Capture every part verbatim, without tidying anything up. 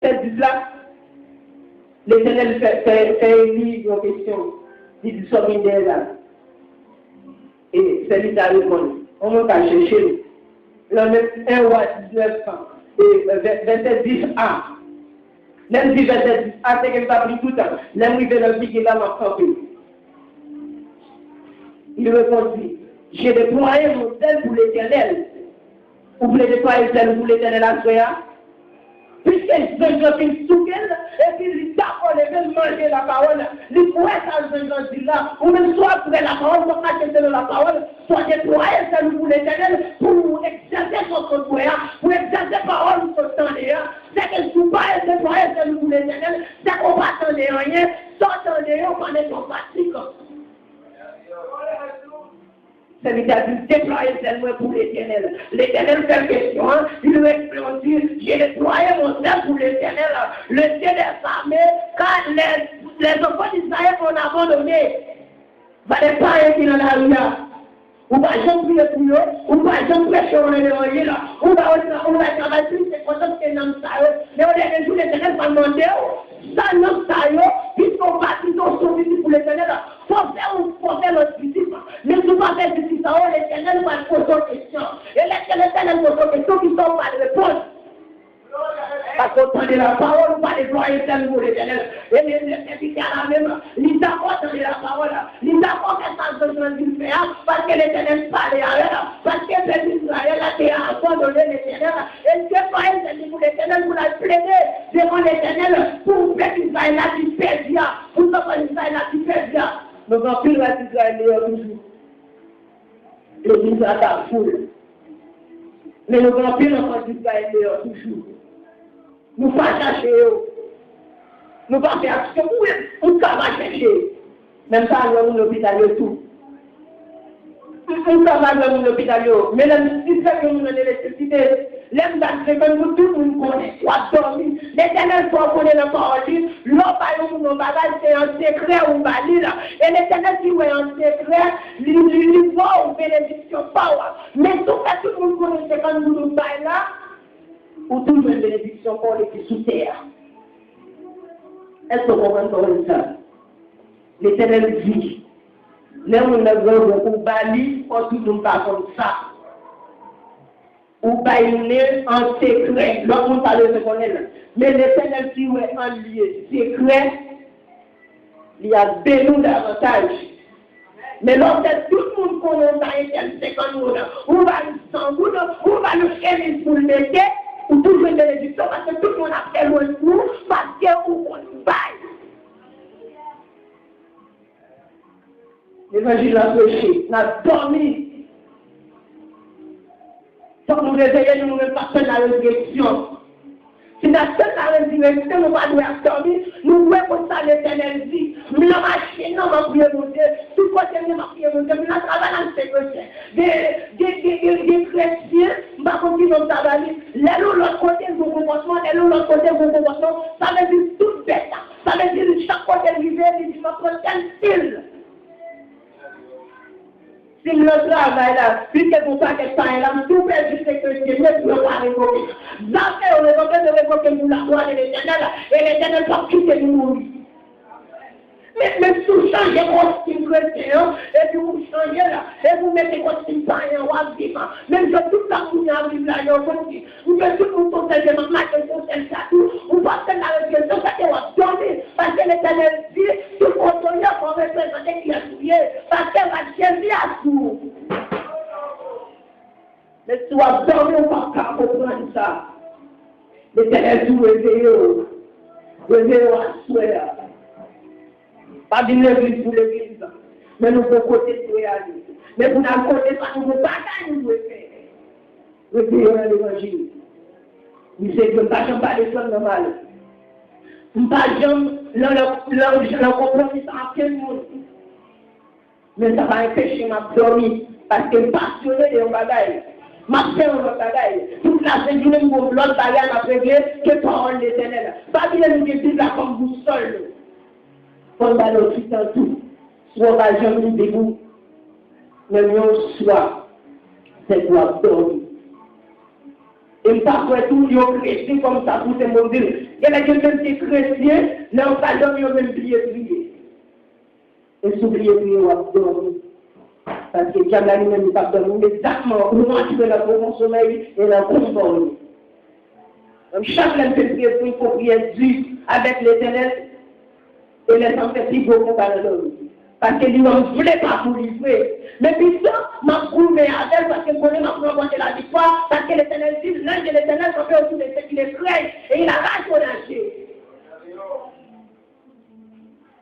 vèsè dis la, Letènèl fè, fè, fè Eli yon kesyon. Li di, "Sa w gen dèyè la?" E sèvitè a reponn, "Kòman w ka chèche l?" Nan menm en Wa diznèf, e, vè-, vèsè dis a. Lè m di vèsè dis a, se ke m p ap li toutan. Lè m rive nan vèsè la, m ap kanpe. Il répondit, "J'ai déployé mon zèle pour l'Éternel." Ou vle deplwaye zèl ou pou Letènèl aswè a? Piske zanj lan fin souke l, epi li dakò leve l manje lapawòl, li kwè sa zanj lan di la, ou menm si w ap kwè lapawòl, w ap mache selon lapawòl, fò w deplwaye zèl ou pou Letènèl, pou w egzèse sa w sot kwè a, pou w egzèse pawòl ou sot tande a. Sèke si w pa deplwaye zèl ou pou Letènèl, sèke w pa tande anyen, sa w tande yo pa mete w pratik. Sèvitè a di, "Deplwaye zèl mwen pou Letènèl." Letènèl fè l kesyon an, il répondit, "J'ai déployé mon zèle pour l'Éternel, le Dieu des armées, car les, les enfants d'Israël m'ont abandonné." Valè payen ki nan lari a, ou pa janm priye pou yo, ou pa janm preche yon levanjil, ou pa, ou pa travay plis enpòtans ke nanm sa yo. Men yon dènye jou, Letènèl va mande w, sa nanm sa yo, piske w pa piske w se yon pitit pou Letènèl, fò w fè, fò w fè lòt pitit. Men si w pa fè pitit sa yo, Letènèl pral poze w kesyon. E lè Letènèl poze w kesyon, kisa w pral reponn? Paske w tande lapawòl, ou pa deplwaye zèl ou pou Letènèl. E men, men sèvitè a la menm, li dakò tande lapawòl, li dakò fè sa zanj lan di l fè a, paske Letènèl pale avè l, paske pèp Izrayèl la te abandone Letènèl, e l deplwaye zèl li pou Letènèl, pou l al plede devan Letènèl, pou pèp Izrayèl la ki pèdi a, pou zanfan Izrayèl la ki pèdi a. Nou gen anpil rès Izrayèl deyò toujou. Legliz la ka foul. Men nou gen anpil anfan Izrayèl deyò toujou. Nou pa chache yo. Nou pa fè aksyon. Ou menm, ou ka va chèche. Men m pa al wè moun lopital yo tou. M, m ka va al wè moun lopital yo. Men lè m, si se yon moun nan nesesite, lè m ba l senkant goud, tout moun konnen. W ap dòmi. Letènèl fè w konnen nan pawòl li, lè w ba yon moun yon bagay, se an sekrè ou ba li la. E Letènèl ki wè an sekrè, li, li, li ba w benediksyon pa w. Men si w fè tout moun konnen senkant goud ou bay la, ou tou jwenn benediksyon pa w li ki sou tè a. Èske w konprann pawòl sa? Letènèl di, lè moun nan grangou, ou ba li, fò tout moun pa konn sa. Ou bay li an sekrè, lòt moun pa bezwen konnen l. Men Letènèl ki wè an lye sekrè, li ap beni w davantaj. Men lè w fè tout moun konnen w bay entèl senkant goud, ou ba li san goud, ou ba li chemiz pou l mete, ou tou jwenn benediksyon, paske tout moun ap fè lwanj pou ou, paske ou konn bay. Levanjil la preche, n ap dòmi. Fòk nou reveye nou, nou menm k ap tann larezirèksyon. Si n ap tann larezirèksyon, nou pa dwe ap dòmi, nou dwe konn sa Letènèl di. M nan machin nan, m ap priye Bondye. Tout kote m ye, m ap priye Bondye. M nan travay la, m se kretyen. Gen, gen, gen, gen, gen kretyen, m pa konn ki non m ta ba li. Lè l yon lòt kote, l gen yon konpòtman. Lè l yon lòt kote, l gen yon konpòtman. Sa vle di tout bèt. Sa vle di, chak kote l rive, li di, "M ap pran tèl stil." Si m nan travay la, piske gon pakèt payen la, m tou pèdi senkant mil, yo pa revoke. Zafè yo revoke, yo revoke m pou laglwa de Letènèl, e Letènèl p ap kite m mouri. Men, men si w chanje kostim kretyen an, epi w chanje la, epi w mete kostim payen an, w ap viv. Menm jan tout sa moun yo ap viv la, yo konn di, ou vle tout moun konn sèl, m ap mache konn sèl sa tou, ou p ap fè la regrèt, sa ke w ap dòmi. Paske Letènèl di, tout kote w ye, fò w reprezante kiyès ou ye. Paske rad Jezi a sou ou. Men si w ap dòmi, ou p ap ka konprann sa. Letènèl di w reveye w. Reveye w aswè a. Pa vin legliz pou legliz. Men nou gon kote n dwe ale. Men pou n al kote sa, nou gon bagay nou dwe fè. Reveye w nan levanjil. Misye di, "M pa janm pale sòt nan mal. M pa janm nan, nan, nan, nan konpwomi san okenn moun." Men sa pa enpeche m ap dòmi, paske m pasyone de yon bagay. M ap fè yon lòt bagay. Tout lajounen m gon lòt bagay m ap regle ke pawòl Letènèl. Pa bliye nou gen Bib la kòm bousòl nou. Fò n ba nou ti tan tou. Si w pa janm li debout, menm yon swa, tèt ou ap dòmi. E m pa kwè tou yo kretyen kòm sa pou se m di l. Gen lè gen menm ki kretyen, lè yo pral dòmi, yo menm bliye priye. E si w bliye priye, w ap dòmi. Paske dyab la li menm li p ap dòmi. Egzakteman, ou antre nan pwofon somèy e nan konfòm. Donk, chak lè m fin priye pou yon priyè di avèk Letènèl, e lè sa m fè pi gwo konba nan dòmi. Paske li wè m vle pa pou li vre. Men pito, m ap goumen avè l paske m konnen m ap ranpòte laviktwa, paske Letènèl di, l'ange de l'Éternel campait autour de ceux qui le craignent et il arrache aux dangers.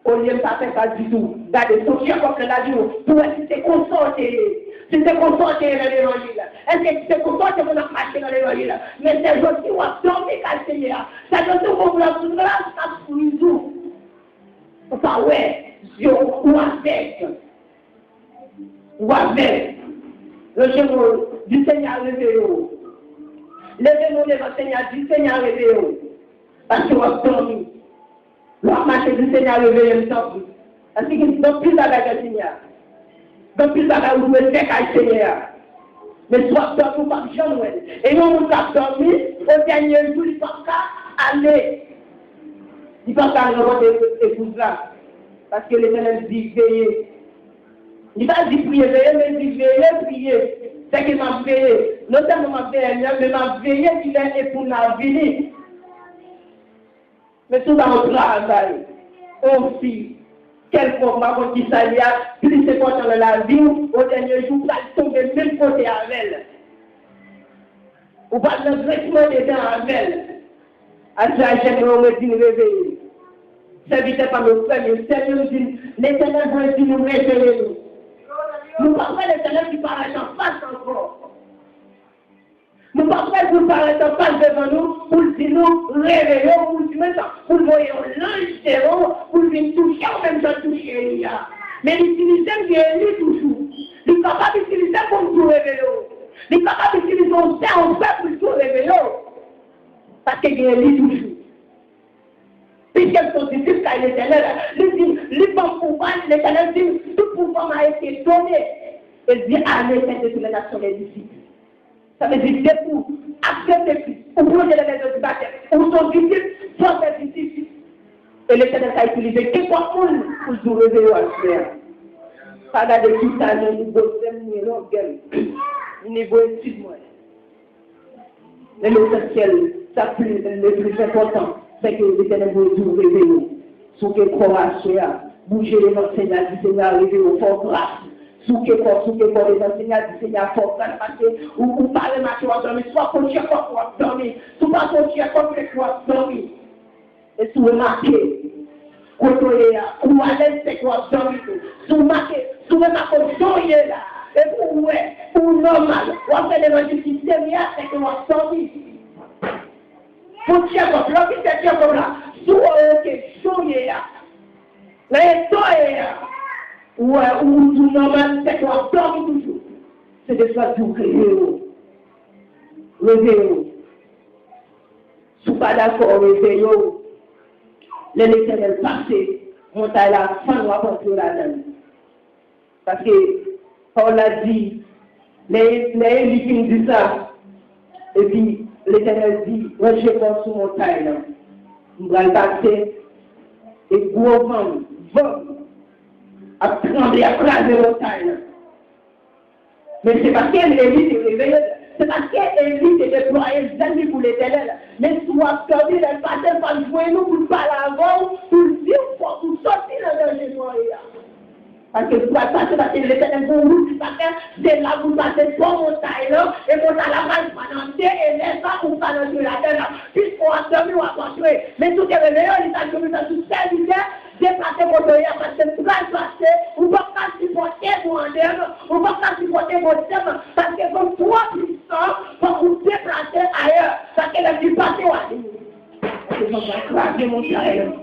Olye m pa fè sa ditou, gade, soti ankò nan lavi w pou wè si se konsa w te ye. Si se konsa w te ye nan levanjil la. Èske se konsa w te konn ap mache nan levanjil la? Men se jodi w ap dòmi kay Senyè a. Se jodi w konn ap gras ap friz ou. Ou pa wè, zye w, ou avèg. Ou avèg. Leve nou, di Senyè a reveye w. Leve nou devan Senyè a, di Senyè a reveye w. Paske w ap dòmi. Lè w ap mache, di Senyè a reveye m tanpri. Paske gen anpil bagay kay Senyè a. Gen anpil bagay ou dwe fè kay Senyè a. Men si w ap dòmi, ou p ap janm wè l. E yon moun k ap dòmi, o dènye jou, li p ap ka ale. Li p ap ka rankontre epouz la. Paske Letènèl di, veye. Li pa di priye, veye, men li di veye, priye. Sèke m ap veye. Non sèlman m ap veye, men m ap veye kilè epouz la vini. Men si w ba yon travay, yon fi, kèlkonk, m pa konn ki sa l ye a, plis enpòtan nan lavi w, o dènye jou, w pral tonbe menm kote avè l. Ou pral nan grenn mande dan avè l. Aswè a, jèn mwen yo, mwen di n reveye. Sèvitè pa m yo, frè m yo, sè m yo, m di n, Letènèl mwen di nou reveye nou. Nou pa wè Letènèl ki parèt anfas ankò. Nou pa prè pou l parèt anfas devan nou, pou l di nou, reveye w, pou l di menm sa, pou l voye yon lanj devan w, pou l vin touche w menm jan l touche Eli a. Men l itilize m gen Eli toujou. Li kapab itilize m pou m di w reveye w. Li kapab itilize yon sè, yon frè pou l di w reveye w. Paske gen Eli toujou. Piske m se yon disip kay Letènèl, li di, li ban m pouvwa, Letènèl di, tout pouvoir m'a été donné. Et Dieu a les de toutes les nations des disciples. Sa vle di, depi w aksepte Kris, ou plonje nan lezo di batèm, ou se yon disip, fò w fè disip. E Letènèl ka itilize kenpòt moun pou l di w reveye w aswè a. Pa gade kisa nan nivo sè m, ni longè m, ni nivo etid mwen. Men lesansyèl, sa ki le pli enpòtan, se ke Letènèl Bondye di w reveye w. Souke kò w aswè a, bouje devan Senyè a, di Senyè a reveye w, fè w gras. Souke kò, souke kò devan Senyè a, di Senyè a fè w gras, paske ou, ou pa renmen mache w ap dòmi, swa pou tchèkòp w ap dòmi, swa pa pou tchèkòp w ap dòmi. E si w remake, kote w ye a, ou alèz, se ke w ap dòmi tou. Si w make, si w remake w jan w ye la, epi w wè, ou nòmal, w ap fè levanjil ki serye a, se ke w ap dòmi. Pou tchèkòp, lè w fin fè tchèkòp la, si w wè w oke, jan w ye a, nan eta w ye a, ou wè, ou, ou tou nòmal, se ke w ap dòmi toujou. Se de swa di w reveye w. Reveye w. Si w pa dakò, reveye w. Lè Letènèl pase, montay la fann, w ap antre ladan l. Paske pawòl la di, lè, lè Eli fin di sa, epi Letènèl di, ranje kò w sou montay lan. M pral pase, e gwo van, van ap tranble, ap kraze montay lan. Men se paske Eli te reveye l. Se paske Eli te deplwaye zèl li pou Letènèl. Men si w ap sèvi, lè l pase, l pral jwenn ou pou l pale avè w, pou l di w fòk ou soti nan danje sa w ye a. Paske l pral pase, paske Letènèl gon wout li pa fè, se la pou l pase bò montay lan, e montay la pral fè nan de, e lè sa ou pral antre ladan l. Piske w ap dòmi, w ap antre. Men si w te reveye w, li ta jwenn ou tankou yon sèvitè, deplase kote w ye a, paske m pral pase, ou p ap ka sipòte m ou anndan m, ou p ap ka sipòte kote m, paske gon twò pwisan, fòk ou deplase ayè, paske lè m di pase w ale. Paske m ap kraze montay lan.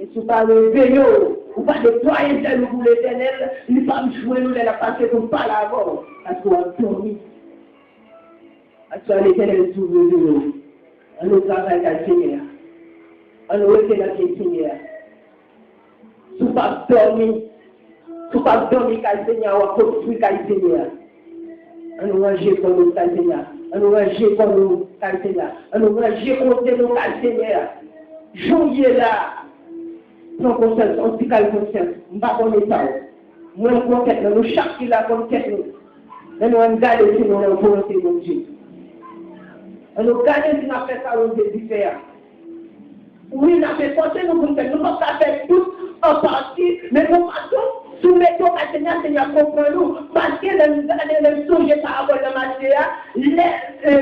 E si w pa reveye w, ou pa deplwaye zèl ou pou Letènèl, li p ap jwenn ou lè l ap pase pou l pale avè w, paske w ap dòmi. Aswè a Letènèl di w reveye w. Ann nou travay kay Senyè a. Ann nou rete nan pye Senyè a. Si w p ap dòmi, si w p ap dòmi kay Senyè a, w ap konstwi kay Senyè a. Ann nou ranje kò nou kay Senyè a. Ann nou ranje kò nou kay Senyè a. Ann nou ranje kote nou kay Senyè a. Jan w ye la, pran konsyans, yon ti kay konsyans. M pa konn eta w. Mwen m konn tèt mwen, nou chak ki la konn tèt nou. Men nou ann gade si nou nan volonte Bondye. Ann nou gade si n ap fè sa Bondye di fè a. Wi, n ap efòse nou pou n fè. Nou p ap ka fè tout an pati, men nou pa tou soumete w bay Senyè a, Senyè a konprann ou. Paske lè n gade, lè n sonje parabòl nan Matye a, lè, e,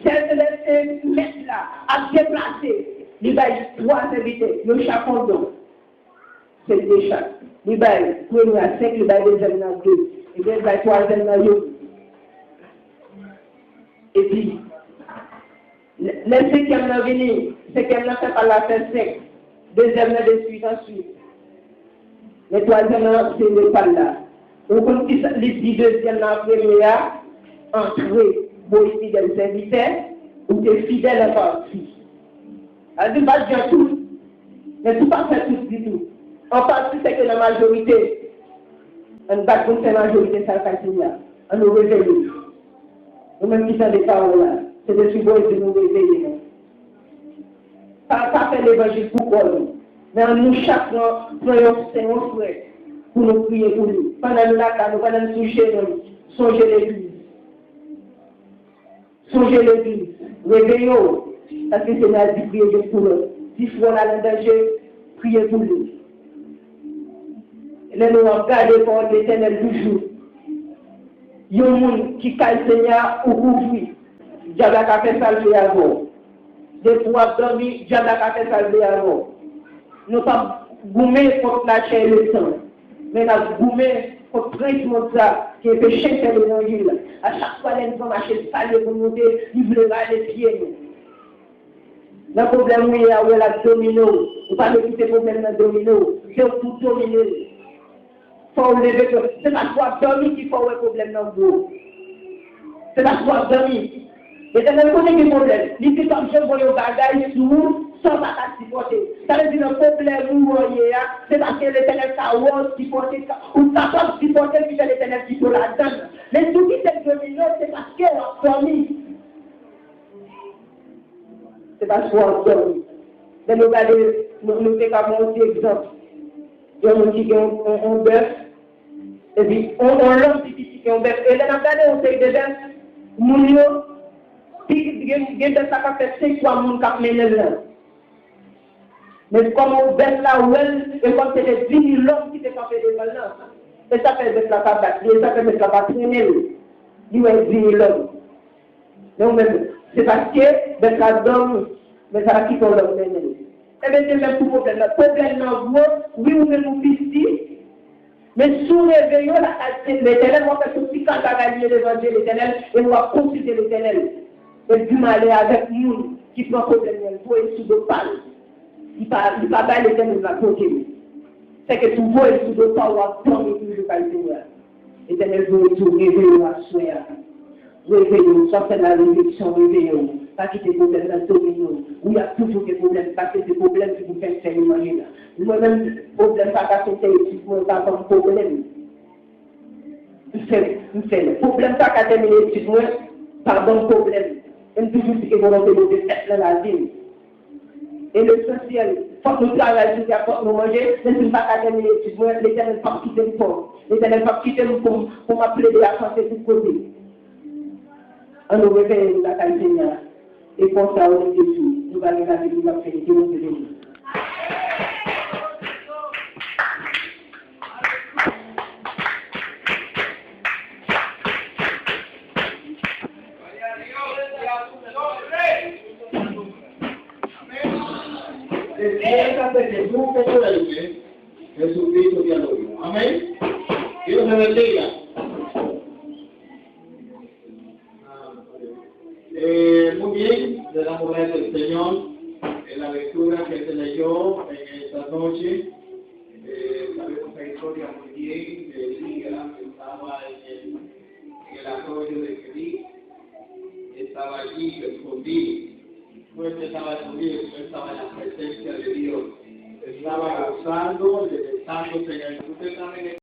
sè-, lè, e, mèt la ap deplase, li bay twa sèvitè, yo chak yon don. Se de chak. Li bay premye a senk, li bay dezyèm nan de. Ebyen, li bay twazyèm nan youn. Epi, lè, lè senkyèm nan vini, senkyèm nan fè pa l la fè senk. Dezyèm nan de suit answit. Men twazyèm nan se le pa l la. Ou konn kisa li di dezyèm nan a premye a? Antre, bon e fidèl sèvitè, ou te fidèl an pati. Sa vle di, pa t di an tout, men tou pa fè tout ditou. An pati, se ke nan majorite, ann bat pou n fè majorite sa kay Senyè a. Ann nou reveye. Nou menm ki tande pawòl la, Sentespri Bondye di nou reveye nou. Pa, pa fè levanjil pou kò nou. Men ann nou chak pran, pran yon sè, yon frè pou nou priye pou li. Pandan nou lakay nou, pandan n sou jenou n, sonje legliz. Sonje legliz. Reveye w. Paske Senyè a di priye youn pou lòt. Si frè w la nan danje, priye pou li. Lè nou ap gade pawòl Letènèl toujou, yon moun ki kay Senyè a ou kouvri, dyab la ka fè sa l vle avè w. Depi w ap dòmi, dyab la ka fè sa l vle avè w. Nou p ap goumen kont lachè e lesan, men n ap goumen kont prens mond sa ki anpeche n fè levanjil. A chak fwa lè n pran mache salye pou n moute, li vle rale pye nou. Nan pwoblèm ou ye a, ou wè l ap domine w. Ou pa vle kite pwoblèm nan domine w. Se ou k pou domine l. Fò w leve tèt. Se paske w ap dòmi ki fè w wè pwoblèm nan gwo. Se paske w ap dòmi. Letènèl konnen gen pwoblèm. Li di l p ap janm voye yon bagay sou ou san w pa ka sipòte. Sa vle di nan pwoblèm ou an ye a, se paske Letènèl ka wè w sipòte, ou kapab sipòte l ki fè Letènèl kite w ladan l. Men si w kite l domine w, se paske w ap dòmi. Se paske w ap dòmi. Lè nou gade, nou, nou te ka pran yon ti egzanp. Yon moun ki gen yon, yon, yon bèf, epi yon, yon lòm pi piti ki yon bèf. E lè n ap gade yon seri de bèf, moun yo, pi, gen, gen bèf la k ap fè senk fwa moun k ap mennen l lan. Men kòman bèf la wè l, e kòm se te dis mil lòm ki te kanpe devan l lan. E sa fè bèf la pa bat li, e sa fè bèf la pa trennen l. Li wè dis mil lòm. Men ou menm, se paske bèt la dòmi, men sa pa kite w lòt mennen l. Ebyen, se menm pou pwoblèm nan. Pwoblèm nan gwo, wi, ou menm ou piti, men si w reveye w lakay Letènèl, w ap fè tout ti kal bagay li ye devan je Letènèl, e w ap konsilte Letènèl. E di m ale avèk moun ki pran pwoblèm nan, l voye l sou do pa l. Li pa, li pa bay Letènèl la pote l. Sèke tou voye l sou do pa w, w ap dòmi toujou kay Senyè a. Letènèl voye tou reveye w aswè a. Reveye w, swa fè la refleksyon, reveye w. Pa kite pwoblèm nan domine w. Wi, y ap toujou gen pwoblèm, paske se pwoblèm ki pou fè n fè levanjil la. Mwen menm, pwoblèm pa ka fè m fè etid mwen, pa ban m pwoblèm. M fè, m fè l. Pwoblèm pa ka tèmine etid mwen, pa ban m pwoblèm. E m toujou di ke volonte Bondye fèt nan lavi m. E lesansyèl, fòk nou travay, si se fòk nou manje, men si m pa ka tèmine etid mwen, Letènèl p ap kite m pòv. Letènèl p ap kite m pou, pou m ap plede avanse tout kote. An nou reveye nou lakay Senyè a. E konsa, o non de Jezi, nou va gen lavi ki p ap fini. Ke Bondye beni nou. Amén. Dios me bendiga. Eh, muy bien, le damos gracias al Señor en la lectura que se leyó en esta noche. Eh, sabemos la historia muy bien de Elías, que estaba en el, en el arroyo de Querit, estaba allí escondido. No es que estaba escondido, sino estaba en la presencia de Dios. Estaba gozando, deleitándose en el. Usted sabe que